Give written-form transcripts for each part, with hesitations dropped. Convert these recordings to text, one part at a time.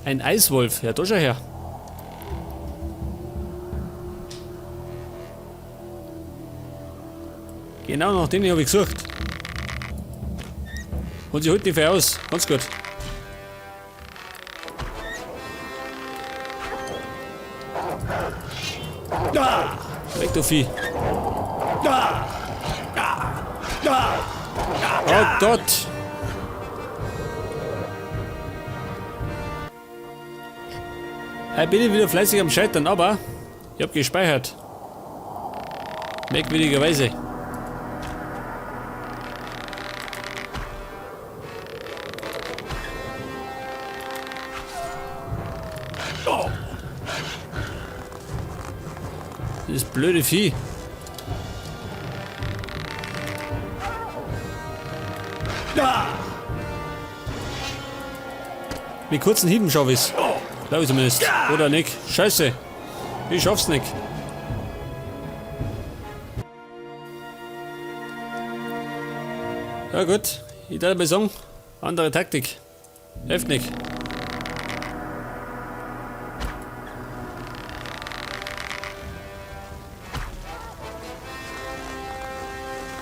Ein Eiswolf. Ja, da schau her. Genau nach denen habe ich gesucht. Und sie holt die Fee aus. Ganz gut. Weg, du Vieh. Oh Gott. Heute bin ich wieder fleißig am Scheitern, aber ich hab gespeichert. Merkwürdigerweise. Das blöde Vieh. Mit kurzen Hieben schaff ich's. Glaube ich zumindest. Oder nicht. Scheiße. Ich schaff's nicht. Ja gut, ich darf mal sagen, andere Taktik. Hilft nicht.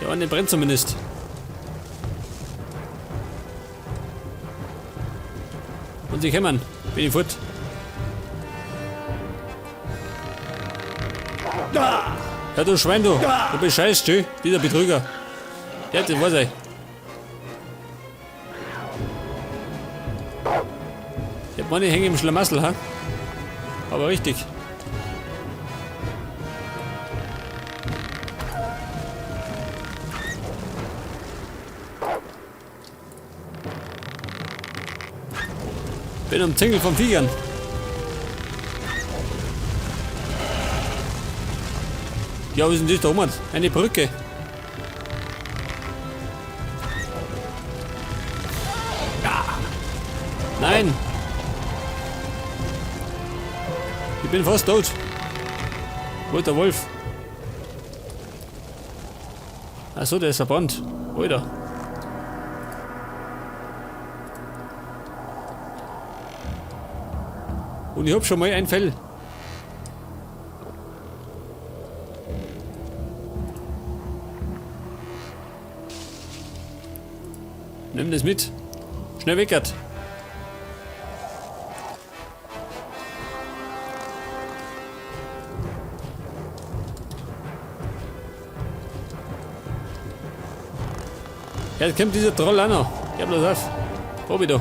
Der eine brennt zumindest. Und sie kämmern. Bin ich fort. Ja, du Schwein, du. Du bist scheiß, tschü. Dieser Betrüger. Ja, das weiß ich. Ich hab meine hängen im Schlamassel, ha? Aber richtig. Bin umzingelt von Viechern. Ja, was ist denn das da oben? Eine Brücke. Nein! Ich bin fast tot. Wo ist der Wolf? Achso, der ist verbrannt. Alter. Und ich hab schon mal ein Fell. Nimm das mit. Schnell weg, Gerd. Ja, jetzt kommt dieser Troll auch noch. Geh bloß auf. Bobby da.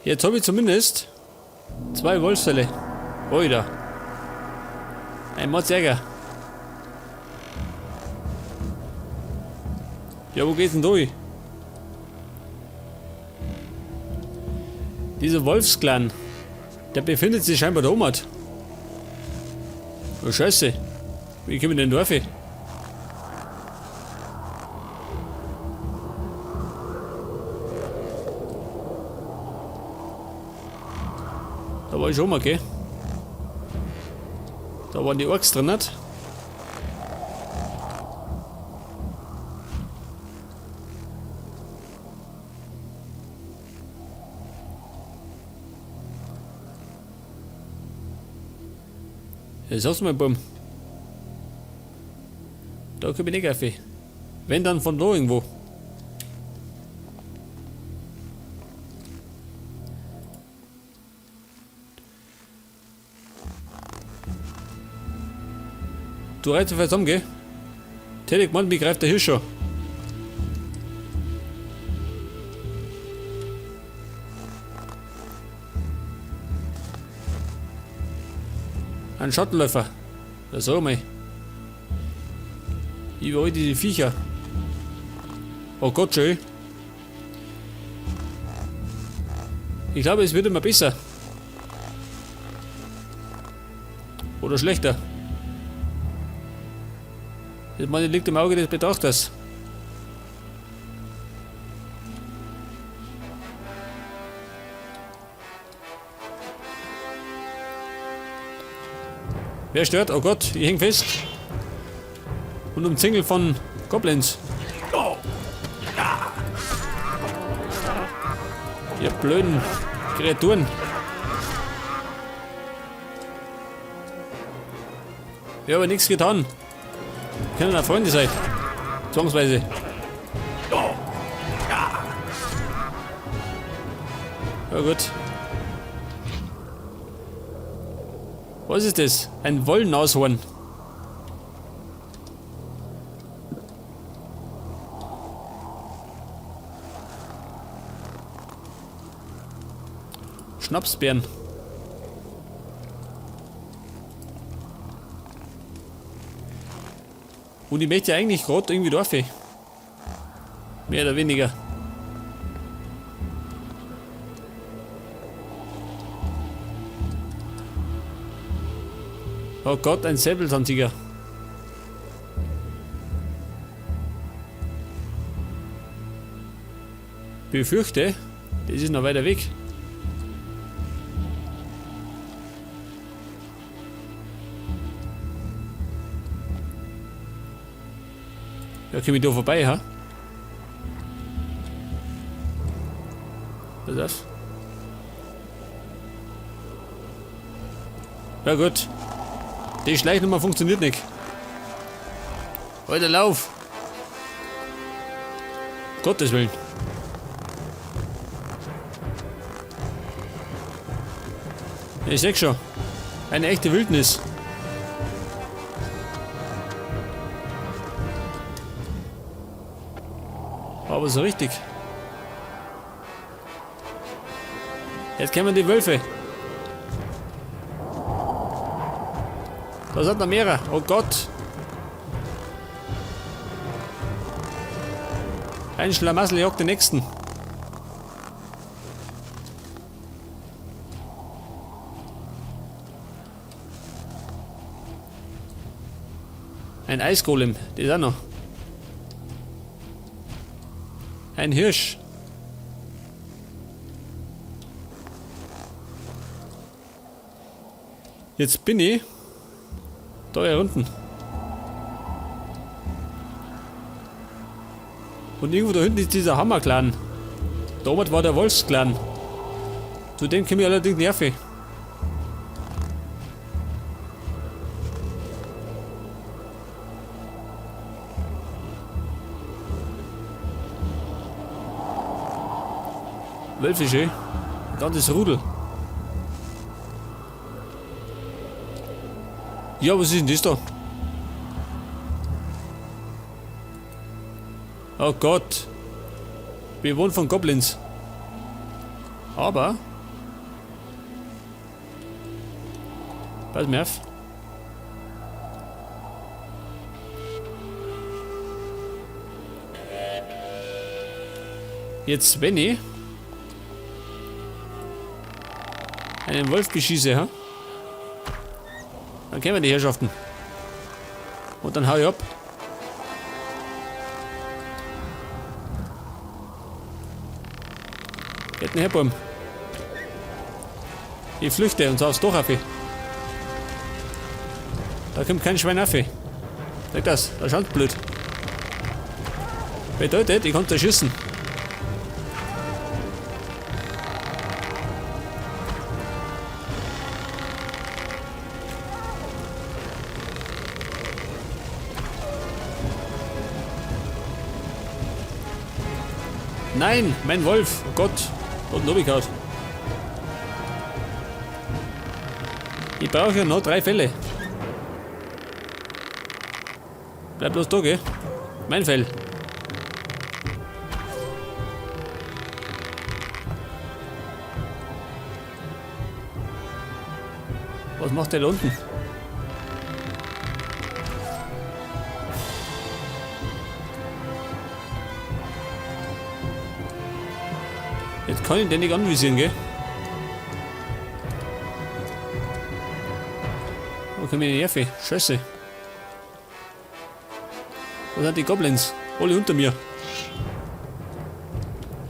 Jetzt habe ich zumindest 2 Wolfsfälle. Alter. Ein Mordsärger. Ja, wo geht's denn durch? Dieser Wolfsclan, der befindet sich scheinbar da oben. Oh Scheiße. Wie kommen wir denn da rauf? Da war ich schon mal, gell? Da waren die Orks drin, nicht? Ja, sag's mal, Bumm. Da komm ich nicht auf. Wenn dann von da irgendwo. Du reizt dich zusammen, gell? Teddy, Mann, mich greift der Hirsch schon. Ein Schattenläufer. Ja, sag mal. Überall diese Viecher. Oh Gott, schön. Ich glaube, es wird immer besser. Oder schlechter. Das meine, liegt im Auge des Betrachters. Wer stört? Oh Gott, ich häng fest. Und umzingelt von Goblins. Ihr blöden Kreaturen. Ich habe nichts getan. Können ja Freunde sein. Zwangsweise. Ja gut. Was ist das? Ein Wollnashorn. Schnapsbeeren. Und ich möchte eigentlich gerade irgendwie drauf. Mehr oder weniger. Oh Gott, ein Säbelzahntiger. Befürchte, das ist noch weiter weg. Ja, komm ich da vorbei, ha? Was ist das? Ja gut. Die Schleichnummer funktioniert nicht. Alter, lauf! Gottes Willen. Ich seh schon. Eine echte Wildnis. Aber so richtig. Jetzt kommen die Wölfe. Da sind noch mehrere. Oh Gott. Ein Schlamassel jagt den nächsten. Ein Eisgolem, das ist auch noch. Ein Hirsch. Jetzt bin ich da hier unten. Und irgendwo da hinten ist dieser Hammerclan. Damals war der Wolfsclan. Zu dem komme ich allerdings nervig. Wölfische. Ein ganzes Rudel. Ja, was ist denn das da? Oh Gott. Bewohnt von Goblins. Aber. Pass mir auf. Jetzt, wenn ich einen Wolf beschieße, ha? Dann kämen die Herrschaften. Und dann hau ich ab. Geht denn her, Burm? Ich flüchte und zwar aufs Dach auf. Da kommt kein Schwein auf. Sag das, da schaut blöd. Bedeutet, ich kann da schießen. Nein, mein Wolf. Oh Gott. Und Nobikaut. Ich brauche ja noch 3 Felle. Bleib bloß da, gell? Mein Fell. Was macht der da unten? Jetzt kann ich den nicht anvisieren, gell? Wo kommen die Nerven? Scheiße. Wo sind die Goblins? Alle unter mir.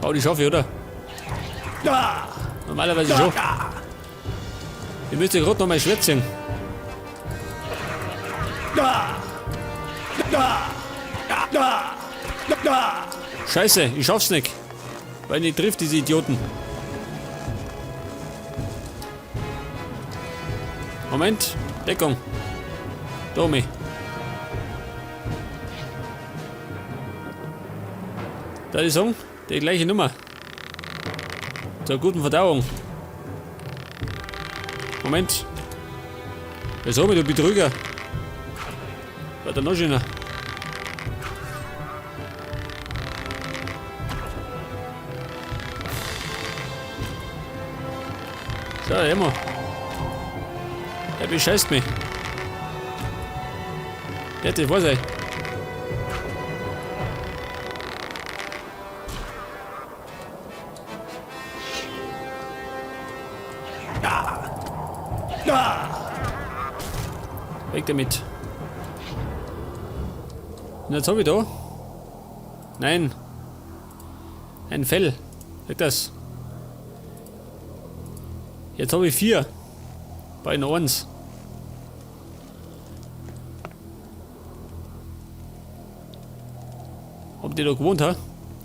Oh, die schaffe ich, oder? Normalerweise schon. Ich müsste gerade noch mein Schwert ziehen. Scheiße, ich schaff's nicht. Weil nicht trifft diese Idioten. Moment, Deckung. Domi. Da die Song, die gleiche Nummer. Zur guten Verdauung. Moment. Wieso, du Betrüger? War der noch schöner. So, immer. Der bescheißt mich. Ja, das war's ey. Weg damit. Und jetzt hab ich da. Nein. Ein Fell. Weg das. Jetzt habe ich 4. Bei einer 1. Haben die da gewohnt, ha?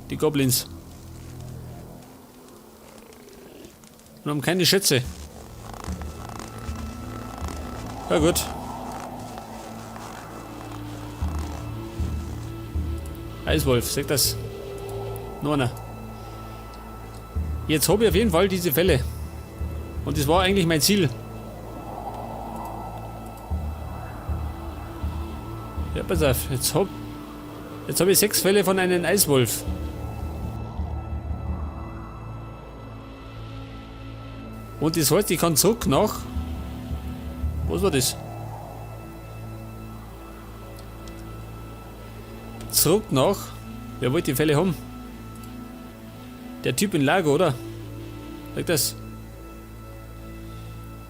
Die Goblins. Und haben keine Schätze. Ja gut. Eiswolf, sag das. Nur einer. Jetzt hab ich auf jeden Fall diese Felle. Und das war eigentlich mein Ziel. Ja, pass auf. Jetzt hab ich 6 Felle von einem Eiswolf. Und das heißt, ich kann zurück nach... Was war das? Zurück nach... Wer wollte die Felle haben? Der Typ in Lago, oder? Sag das.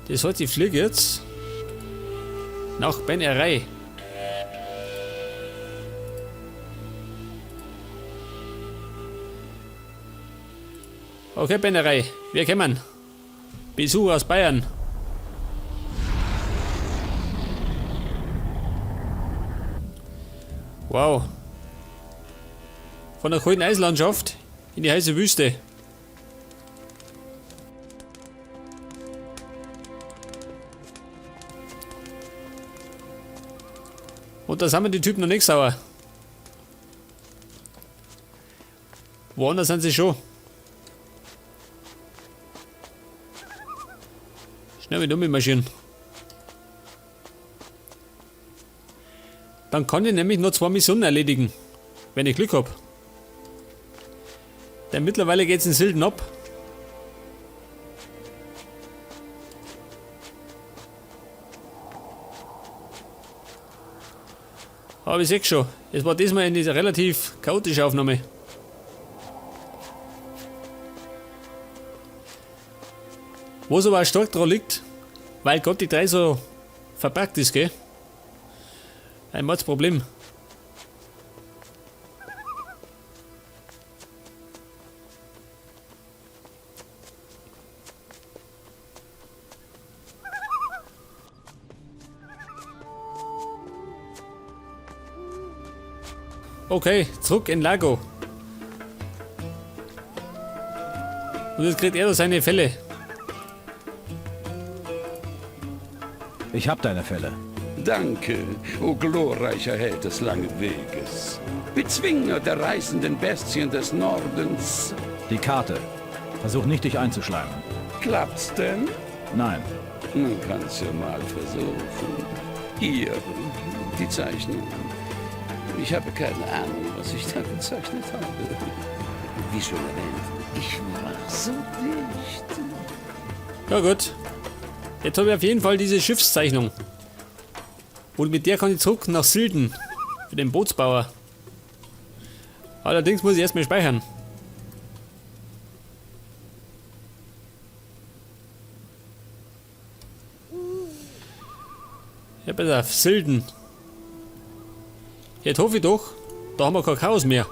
Das heißt, ich fliege jetzt nach Ben-Erai. Okay, Ben-Erai, wir kommen. Besuch aus Bayern. Wow. Von der kalten Eislandschaft in die heiße Wüste. Und da sind wir die Typen noch nicht sauer. Woanders sind sie schon. Schnell mit ummarschieren. Dann kann ich nämlich nur 2 Missionen erledigen. Wenn ich Glück hab. Denn mittlerweile geht's in Silden ab. Aber ich seh schon, es war diesmal eine relativ chaotische Aufnahme. Wo es aber auch stark dran liegt, weil Gott die 3 so verpackt ist, gell? Ein Mordsproblem. Okay, zurück in Lago. Und jetzt kriegt er da seine Felle. Ich hab deine Felle. Danke, o glorreicher Held des langen Weges. Bezwinger der reißenden Bestien des Nordens. Die Karte. Versuch nicht, dich einzuschleimen. Klappt's denn? Nein. Man kann's ja mal versuchen. Hier, die Zeichnung. Ich habe keine Ahnung, was ich da gezeichnet habe. Wie schon erwähnt, ich war so dicht. Ja gut. Jetzt habe ich auf jeden Fall diese Schiffszeichnung. Und mit der kann ich zurück nach Silden. Für den Bootsbauer. Allerdings muss ich erstmal speichern. Ja, pass auf, Silden. Jetzt hoffe ich doch, da haben wir kein Chaos mehr.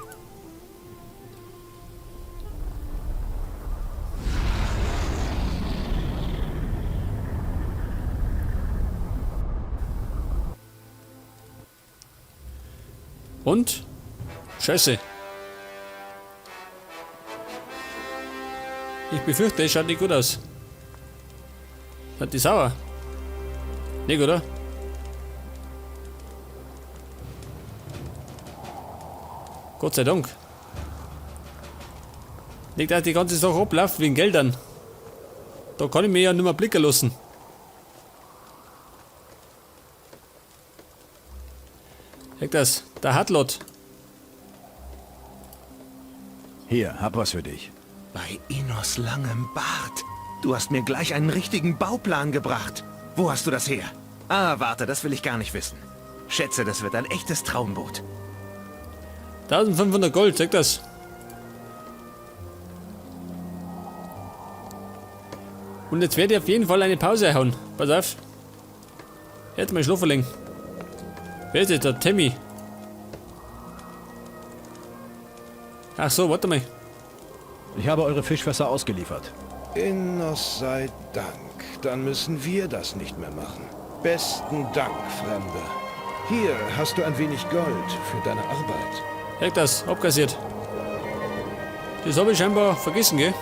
Und? Scheiße. Ich befürchte, es schaut nicht gut aus. Hat die sauer? Nicht, oder? Gott sei Dank. Nicht, dass die ganze Sache abläuft wegen Geldern. Da kann ich mir ja nicht mehr blicken lassen. Sag das, der Hartlot. Hier, hab was für dich. Bei Innos langem Bart. Du hast mir gleich einen richtigen Bauplan gebracht. Wo hast du das her? Ah, warte, das will ich gar nicht wissen. Schätze, das wird ein echtes Traumboot. 1500 Gold, sag das. Und jetzt werde ich auf jeden Fall eine Pause hauen. Pass auf. Jetzt mal schlafen legen. Wer ist das? Der Timmy. Ach so, warte mal. Ich habe eure Fischfässer ausgeliefert. Innos sei Dank. Dann müssen wir das nicht mehr machen. Besten Dank, Fremder. Hier hast du ein wenig Gold für deine Arbeit. Sag das, abkassiert. Das habe ich scheinbar vergessen, gell?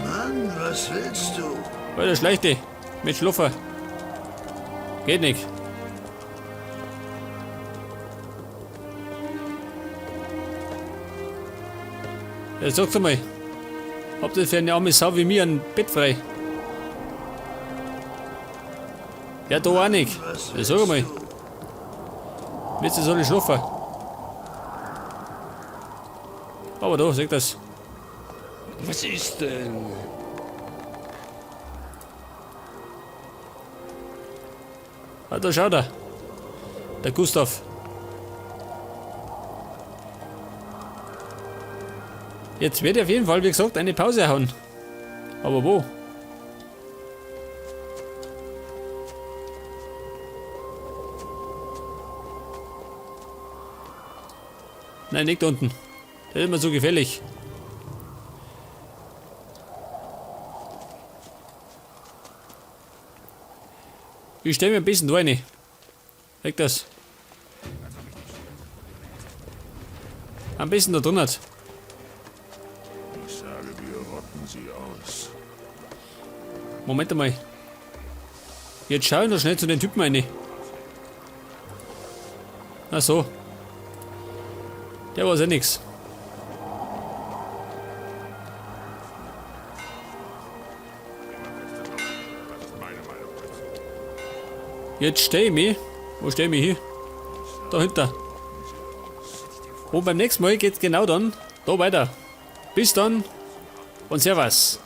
Mann, was willst du? Alter, Schleichte. Mit Schluffer. Geht nicht. Ja, sag's mal. Habt ihr für eine arme Sau wie mir ein Bett frei? Ja, da auch nicht. Ja, sag mal. Jetzt soll ich schlafen. Aber da, sag das. Was ist denn? Ah, da schaut er. Der Gustav. Jetzt werde ich auf jeden Fall, wie gesagt, eine Pause hauen. Aber wo? Nein, nicht unten. Das ist immer so gefährlich. Ich stelle mir ein bisschen da rein. Weg das. Am besten da drunter. Ich sage, wir rotten sie aus. Moment einmal. Jetzt schau ich noch schnell zu den Typen rein. Ach so. Der weiß ja nix. Jetzt steh ich mich. Wo steh ich mich hier? Dahinter. Und beim nächsten Mal geht's genau dann da weiter. Bis dann und Servus.